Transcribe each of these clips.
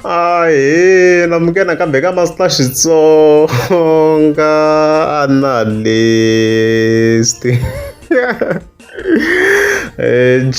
Ahee namukela nakambe ka Master Xitsonga Analyst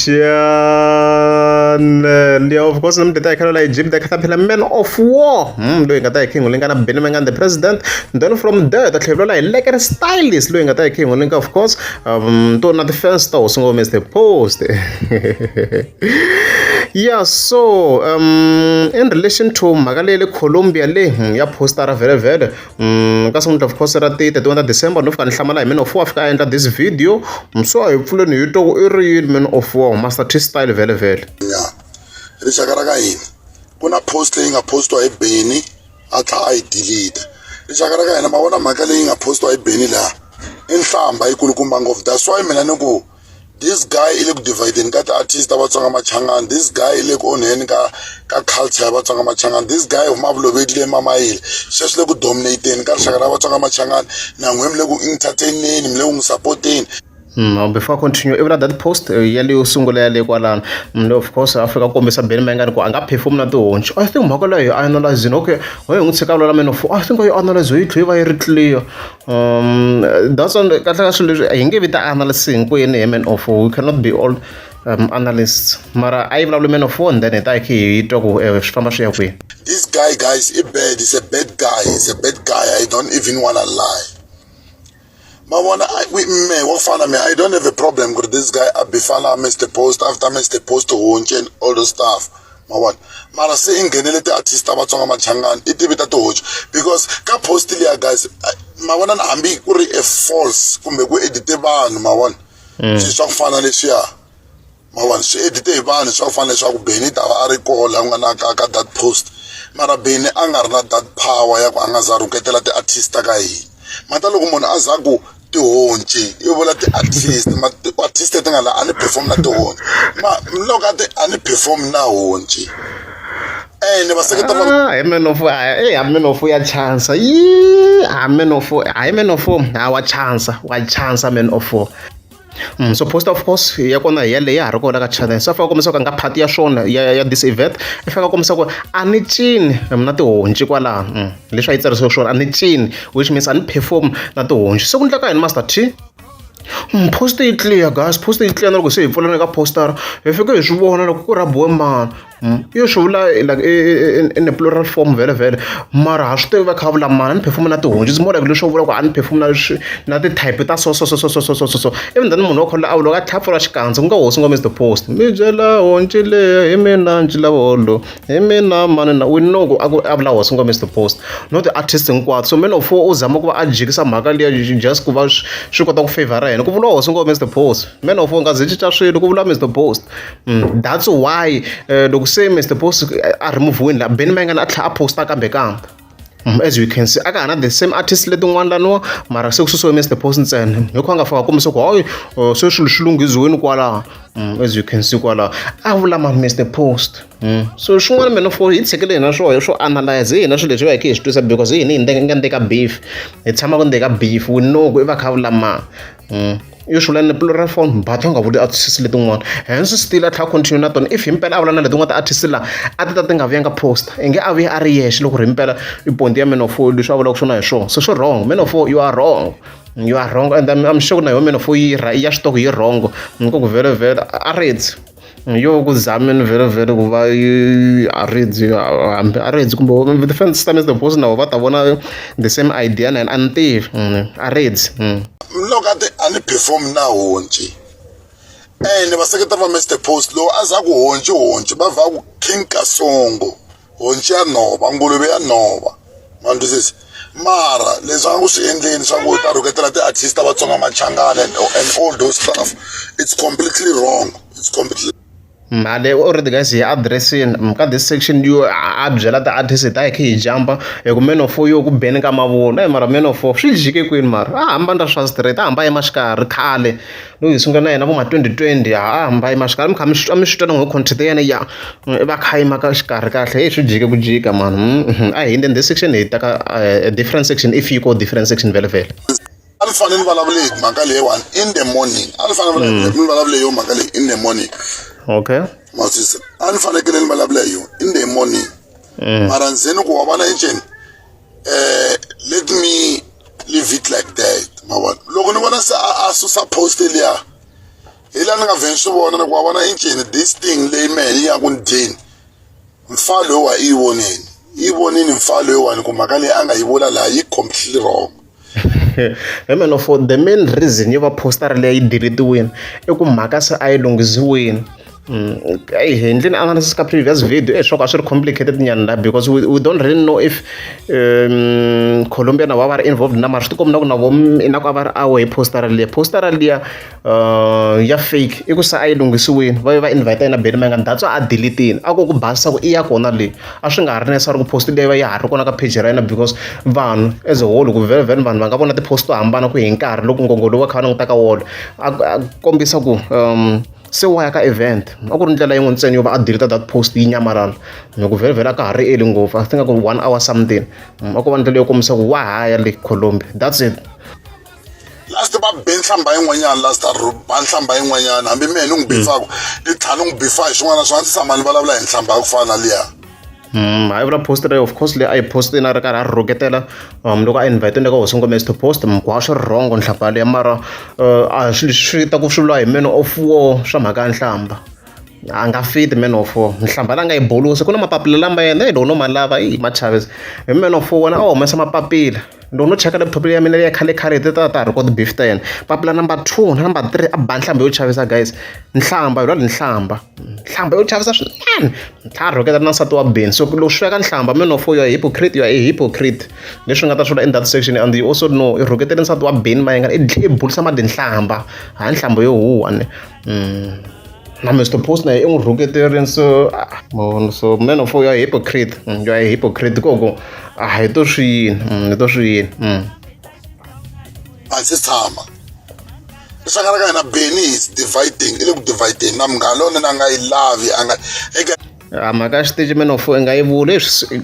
channel ya of course namuntlha ta hi khalela hi gym ta kha phela man of war loyi nga ta hi king nga na Benny Mayengani the president then from there ta tlhela hi Lekker Stylist loyi nga ta hi king nga of course to na ti-fans ta hosi ngome the post. Yeah, so in relation to mhaka leyi le Colombia leyi ya postara vhele vhele ka siku of course ra ti 31 ta December, no fika ni hlamala hi Man of War fika a endla this video. So a hi pfuleni hi twa ku i ri yini Man of War Master T style vhele vhele. Ya rixaka ra ka hina, ku na post leyi nga postiwa hi Benny, a tlha a yi delete. Rixaka ra ka hina, ma vona mhaka leyi nga postiwa hi Benny laha i nhlamba yi kulukumba ngopfu. That's why mina ni ku this guy i le ku divideni ka ti-artist ta Vatsonga Machangani, this guy i le ku onheni ka culture ya Vatsonga Machangani, this guy huma Vulobedi le Mamayile sweswi le ku dominateni ka rixaka ra Vatsonga Machangani, na n'we mi le ku entertaineni, mi le ku n'wi supporteni. Before I continue, i vula that post ya leyo sungula ya le kwalano. Of course a fika kombisa Benny Mayengani ku a nga perform na tihonci. I think mhaka leyi hi analyzini, okay, hi n'wi tshika vulavula Man of War. I think yi analyze yi tlhe yi va yi ri clear. That's on kahle ka swilo leswi hi nge vi ta analysis hinkwenu hi Man of War. We cannot be all analysts. Mara a yi vulavuli Man of War and then hi ta hi kha hi twa ku swi famba swi ya kwihi. This guy, guys, i bad. He's a bad guy. He's a bad guy. I don't even wanna lie. Ma vona, me wa fana me, I don't have a problem with this guy a bifana Mr Post after Mr Post honci and all the stuff, ma vona. Mara se i nghenele ti-artist ta Vatsonga Machangani, i tivi ta tihonci, because ka post liya, guys, ma vona, hambi ku ri a false kumbe ku edite vanhu, ma vona, swilo swa ku fana leswiya, ma vona, swi edite hi vanhu swa ku fana leswaku Benny ta va a ri koho laha ku nga na ka that post. Mara Benny a nga ri na that power ya ku a nga za rhuketela ti-artist ta ka hina. Mata loko munhu a za ku tihonci, i vula ti-artist, ma ti-artist ti nga la a ni perform na tihonci, ma loko a ti a ni perform na honci ene vaseketeri va Ah, hi Man of War, eh, Man of War ya chansa. Yee, ah, Man of War, hayi Man of War, ah, wa chansa, wa chansa Man of War. So post of course ya kona hi yaleyo ya ha ri kona ka channel. So a fika kombisa ku a nga part ya swona ya this event. I fika kombisa ku a ni cini na tihonci kwalaho. Leswi a yi tsarisiwe swona, a ni cini, which means a ni perform na tihonci. Se ku endleka yini, Master T? Post yi clear, guys, post yi clear. Na loko se hi pfula ka postara, hi fike hi swi vona loko ku rhabiwe mani. Yo swi vula like in a plural form vhele vhele, mara ha swi tivi va kha va vula mani. A ni perform na tihonci, it's more like leswo vula ku a ni perform na ti-type ta so so so so so so so so so. Even then munhu wa khona a vula a tlhela a pfula xikandza, ku nga hosi ngoma is the post mi byela honci leyi hi mina ncila holo hi mina mani na we know ku a ku a vula hosi ngoma is the post, not the artist hinkwato. So Man of War u zama ku va a jikisa mhaka liya just ku va swi kota ku favor yena. Ku vuriwa hosi ngoma is the post. Man of War nga ze cinca swilo, ku vula Mr Post. That's why loko se Mr Post a remove-wini la, Benny Mayengani a tlhela a posta kambe kambe. As you can see, a ka ha na the same artist letin'wana laniwa, mara se ku susiwe Mr Post ntsena, hi ku a nga fika kombisa ku hayi, se swilo swi lunghiziweni kwalaho. As you can see kwalaho a vula mani Mr Post. So swin'wana Man of War hi tshikile hina swo analyze hi hina swilo leswi va hi kha hi swi twisa, because hi hina hi nga ndzeni ka beef, hi tshama ku ndzeni ka beef, we know ku i va kha vula mani. Yo swi vula ni plural form, but a nga vuli artist letin'wana, hence still a tlhela continue na tona. If himpela a vula na letin'wana ti-artist la a ti ta ti nga vuyanga post, i nge a vuye a ri yexe. Loko ri himpela i point ya Man of War, leswi a vulaka swona hi swona, so swi wrong. Man of War, you are wrong, you are wrong, and I'm sure na yo Man of War yi ya swi tiva ku yi wrong ku vhele vhele a redzi yo ku zameni vhele vhele ku va a redzi, hambi a redzi kumbe the fans ta Mr Post na va ta vona the same idea na yena, a ni tivi, a redzi. Loko a ti a ni perform na honci ene vaseketeri va Mr Post, lowu a za ku honci honci va vha ku King Kasongo, honci ya nhova, nguluve ya nhova, ma ni twisisa. Mara leswi a nga ku swi endleni swa ku ta rhuketela ti-artist ta Vatsonga Machangani and all those stuff, it's completely wrong, it's completely Mali already, guys, hi addressini ka this section yo a byela ti-artist ta hi kha hi jumpa hi ku Man of War yo ku beni ka mavunwa. E mara Man of War swi jike kwini? Mara a hamba na swa straight, a hamba yima xikarhi khale loko hi sungula na yena vo ma 2020, a hamba yima xikarhi. Mi kha mi swi mi swi twa na n'we content ya yena ya i va kha yima ka xikarhi kahle. Hey, swi jike ku jika mani. A hi hindeni this section, hi teka a different section, if you go different section vhele vhele. A ni fanele ni vulavule hi mhaka leyiwani in the morning, a ni fanele ni vulavule hi yo mhaka leyi in the morning. Okay. Masisa, a ni fanekele ni vulavula hi yona in the morning. Mara ndzeni ku wa vona enceni let me leave it like that, ma vona. Loko ni vona se a susa post liya, hi laha ni nga vheni swi vona ni ku wa vona enceni this thing leyi mehe yi ya ku ni dyeni mfa loyiwa i yi vonini, yi vonini mfa loyiwani ku mhaka leyi a nga yi vula laha yi completely wrong. He man, for the main reason yo va poster leyi yi deletiwini i ku mhaka se a yi lunghisiwini. Hi endleni analysis ka previous video leswaku a swi ri complicated nyana la because we don't really know if Colombia na va va ri involved na mara swi tikomba na ku na vo na ku a va ri aware hi postara liya. Postara liya ya fake i ku se a yi lunghisiwini va ve va invite yena Benny Mayengani, that's why a delete-ini a ku ku basisa ku i ya kona leyi a swi nga ha ri necessary ku post leyi va ya ha ri kona ka page ra yena because vanhu as a whole ku vhele vhele vanhu va nga vona ti-post to hambana ku hi nkarhi loko ngongo lowu va kha va languta ka wona a kombisa ku se wa ya ka event a ku ri ndlela yin'we ntsena yo va a delete that post yi nyamalala hi ku vhele vhele a ka ha ri early ngopfu, I think a ku 1 hour something, a ko va ndlela yo kombisa ku wa ha ya le Colombia, that's it. Last va be nhlamba yin'wanyana, last a ba nhlamba yin'wanyana, hambi mehe ni n'wi bifaku ni tlhela ni n'wi bifa hi swin'wana swa ndzi tshama ni vulavula hi nhlamba ya ku fana na liya. Hayi vula post leyi, of course leyi a yi postini a ri karhi a rhuketela loko a invite ka hosi Ngome to post mukwa swi ri wrong nhlamba liya mara a swilo swi ta ku swi vuriwa hi man of war swa mhaka ya nhlamba a nga fiti man of war nhlamba la nga yi bulusa ku na mapapila lama yena loko no ma lava i ma chavisa hi man of war wena a humesa mapapila. Loko no cheka laptop ya mina ya khale khale ti ta ta ha ri kona ti-beef ta yena, papila number 2 na number 3 a ba nhlamba yo chavisa guys, nhlamba hi lwa nhlamba nhlamba yo chavisa swinene tlhela a rhuketela na nsati wa Benny. So loko swi fika nhlamba man of war you are a hypocrite, you are a hypocrite leswi nga ta swi vula in that section and you also know i rhuketele nsati wa Benny Mayengani i tlhe i bulisa mati nhlamba hayi nhlamba yo huwa ne. Na Mr Post na ye i n'wi rhuketerile, so so man of war you are a hypocrite, you are a hypocrite ko ku a hi to swi yini, hi to swi yini. A ndzi tshama rixaka ra ka hina Benny is dividing, i le ku divideni na munghana lonene a nga yi lavi a nga eka A mhaka ya xitichi man of war i nga yi vuli leswi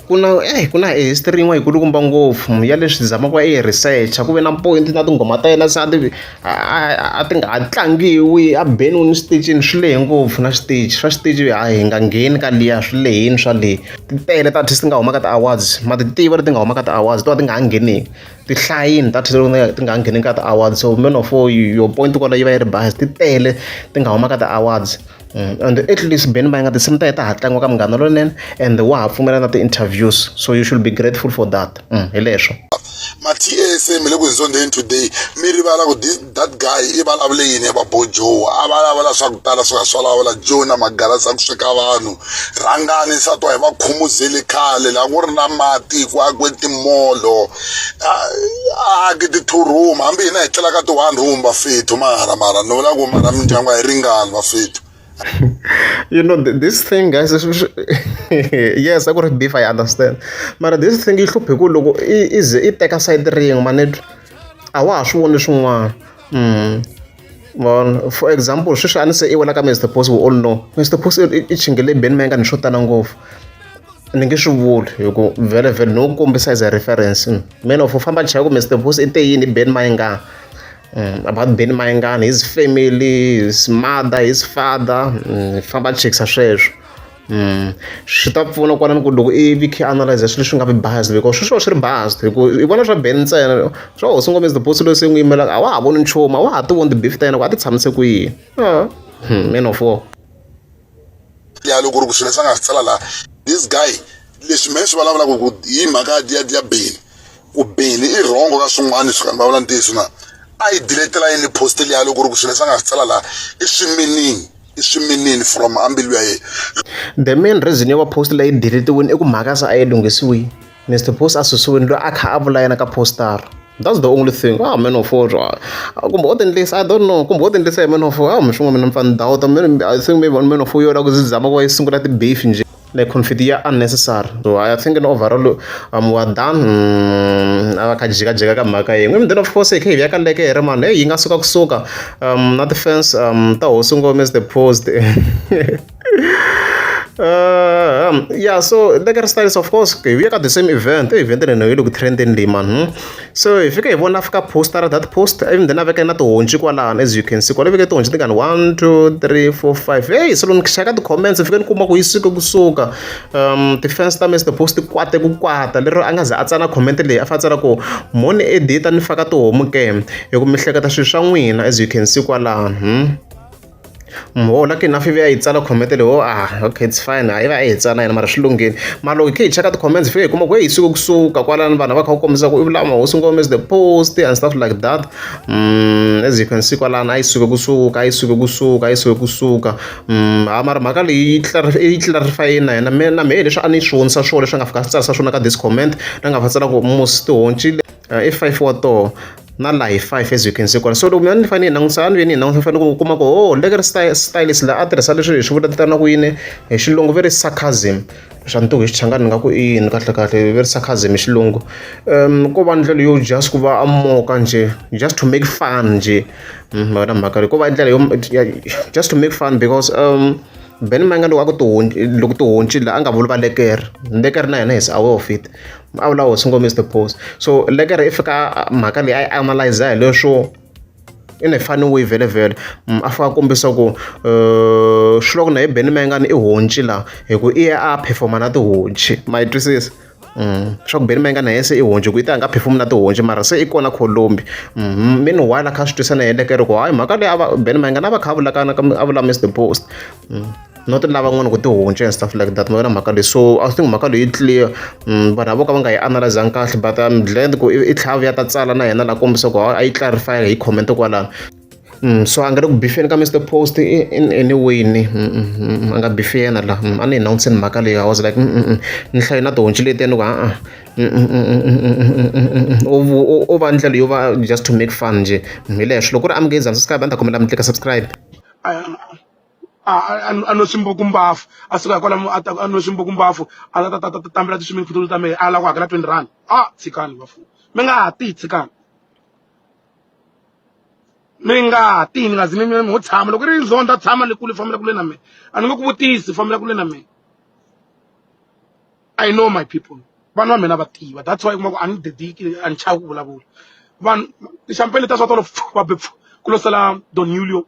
ku na ku na history yin'wana yikulukumba ngopfu ya leswi zamaka va yi research ku ve na point na tinghoma ta yena se a ti a ti nga ha tlangiwi a beniwini xitichini swi lehe ngopfu na xitichi swa xitichi a hi nga ngheni ka liya swi lehini swa le ti tele ti-artist ti nga huma ka ti-awards ma ti tiva leti nga huma ka ti-awards to ka ti nga ha ngheneki tihlayini ta ti nga ha ngheni ka ti-awards, so man of war your point kwala yi va yi ri bias ti tele ti nga huma ka ti-awards. And at least Benny Mayengani tinsimu ta yena ta ha tlangiwa ka Munghana Lonene and wa ha pfumela na ti-interviews, so you should be grateful for that. Hi leswo. Ma TSA mi le ku hi zondheni today mi rivala ku this that guy i vulavule yini va bo Joe a vulavula swa ku tala swi nga swa vulavula Joe na magalasi ya ku sweka vanhu rhangani nsati wa hi va khumuzele khale laha ku ri na mati ku akiwe timolo a aki ti-two room hambi hina hi tlela ka ti-one room vafethu mara mara ni vula ku mara mindyangu a yi ringani vafethu. You know this thing guys, yes a ku ri beef, I understand, mara this thing yi hluphe ku loko i ze i teka side rin'we mani a wa ha swi voni swin'wana. Vona for example sweswi a ni se i wela ka Mr Post, we all know Mr Post i chingele Benny Mayengani swo tala ngopfu, ni nge swi vuli hi ku vhele vhele no kombisa as a reference. Man of u famba cheka ku Mr Post i te yini Benny Mayengani, about Benny Mayengani, his family, his mother, his father, famba chekisa sweswo. Swi ta pfuna kwalano ku loko i vi kha analyze swilo leswi nga vi biased because sweswo swi ri biased hi ku i vona swa Benny ntsena swa hosi ngoma Mr Post loyi se n'wi yimelaka a wa ha voni nchumu, a wa ha ti voni ti-beef ta yena ku a ti tshamise ku yini. Man of war. Ya loko ku ri ku swilo leswi a nga swi tsala laha this guy leswi mehe swi vulavulaka ku hi mhaka ya ya Benny ku Benny i wrong ka swin'wana swi ka ni vulavula ntiyiso na a yi deletela yini post liya loko ku ri ku swilo leswi a nga swi tsala laha i swi meaning i swi meaning from a mbilu ya yena. The main reason yo va post leyi deletiwini i ku mhaka se a yi lunghisiwile Mr Post a susiwini loyi a kha a vula yena ka postara, that's the only thing. Ah man of war kumbe o ti endlisa, I don't know, kumbe o ti endlisa hi man of war, ah swin'wana mina ni pfa ni doubt I think maybe man of war yo lava ku zama ku va yi sungula ti-beef njhe like conflict ya unnecessary. So I think in overall we are done, a va kha jikajika ka mhaka yin'we and then of course hi kha hi vuya ka leke hi ri mani hey yi nga suka kusuka na ti-fans ta hosi Ngome the Post. Yeah, so Lekker Styles, of course, hi vuya ka the same event, event leyi yi le ku trendeni leyi man. So hi fika hi vona fika poster that post, even then a veka na tihonci kwalano, as you can see kwala veke tihonci tingani 1 2 3 4 5. Hey, so loko ni cheka ti-comments, fika ni kuma ku yi suke kusuka ti-fans ta Mr Post ti kwate ku kwata lero a nga ze a tsala comment leyi a fa tsala ku moni edita ni faka tihomu ke hi ku mi hleketa swilo swa n'wina, as you can see kwalano. Ho la ke na five a yi tsala comment leyi. Oh, ah, okay, it's fine, a yi va a yi tsala yena, mara swi lunghile. Mara loko hi kha hi cheka ti-comments, fike hi kuma ku hey, suke kusuka kwalano vanhu va kha va kombisa ku i vula mahosi ngome is the post and stuff like that. As you can see kwalano, a yi suke kusuka, a yi suke kusuka, a yi suke kusuka. Ha, mara mhaka leyi yi clarify na yena me na mehe leswi a ni swi vonisa swona leswi a nga fika a swi tsarisa swona ka this comment na nga fa tsala ku musi tihonci i five wa toho na laha hi five, as you can see kwala. So loko mina ni fanele hi langutisa, a ni ve ni hi langutisa, fanele ku kuma ku oh, Lekker Stylist la a tirhisa leswi hi swi vula vitana ku yini hi xilungu, very sarcasm. Swa ni tivi hi Xichangani ni nga ku i yini kahle kahle very sarcasm hi xilungu. Ko va ndlela yo just ku va a moka njhe, just to make fun njhe. Ma vona mhaka leyi, ko va ndlela yo just to make fun, because Benny Mayengani loko a ku tihonci, loko tihonci la a nga vuli va Lekere, Lekere na yena is aware of it, a vula hosi ngome is the post. So Lekere i fika mhaka leyi a yi analyze hi leswo in a funny way vhele vhele. A fika a kombisa ku swi loko na hi Benny Mayengani i honci la hi ku i ya a performa na tihonci, ma yi twisisa? Swa ku Benny Mayengani na yena se i honci ku i ta a nga perform na tihonci, mara se i kona Colombi. Meanwhile a kha a swi twisa na yena Lekere ku hayi, mhaka leyi a va Benny Mayengani a va kha a vula kana a vula Mr Post, not lava n'wana ku tihonci and stuff like that. Ma vona mhaka leyi? So I think mhaka leyi yi clear. Vanhu vo ka va nga yi analyzangi kahle, but I'm glad ku i tlhava ya ta tsala na yena la kombisa ku a yi clarify hi comment kwalano. So a nga le ku bifeni ka Mr Post in any way ni a nga bifi yena la. A ni hi langutiseni mhaka leyi, I was like, ni hlaye na tihonci letiya, ni ku a-a, o va ndlela yo va just to make fun njhe. Hi leswo loko ku ri a mi nge subscribe, a ni ta kombela mi tlika subscribe. A no swimbukumbafu a suka hikwalaho a ta a no swimbukumbafu a ta ta ta tambela ti-swimming pool ta mehe a lava ku hakela R20. A tshikani vafu, mi nga ti tshikani, mi nga ti ni nga zi mi ho tshama. Loko ri ndzonda, tshama le kule, fambela kule na mina, a ni nge ku vutisi, fambela kule na mina. I know my people, vanhu va mina va tiva. That's why kuma ku a ni dediki, a ni chavi ku vulavula. Vanhu ti-champagne ta swa tolo va be ku lo sala Don Julio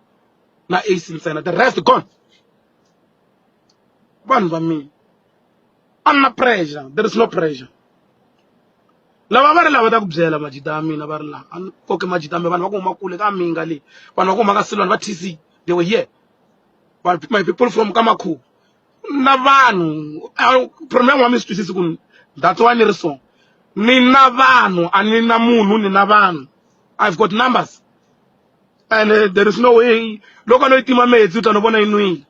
na Ace ntsena, the rest gone. Vanhu va mina, a ni na pressure, there is no pressure. Lava va ri lava ta ku byela majita ya mina va ri laha, a ni koke majita ya mina, vanhu va ku huma kule ka minga leyi, vanhu va ku huma ka Silwana va TC, they were here. But my people from Kamakhubu na vanhu problem wa mi swi twisisi ku that's why ni ri so ni na vanhu, a ni na munhu, ni na vanhu. I've got numbers and there is no way loko a no yi tima metsi u ta no vona yi nwile.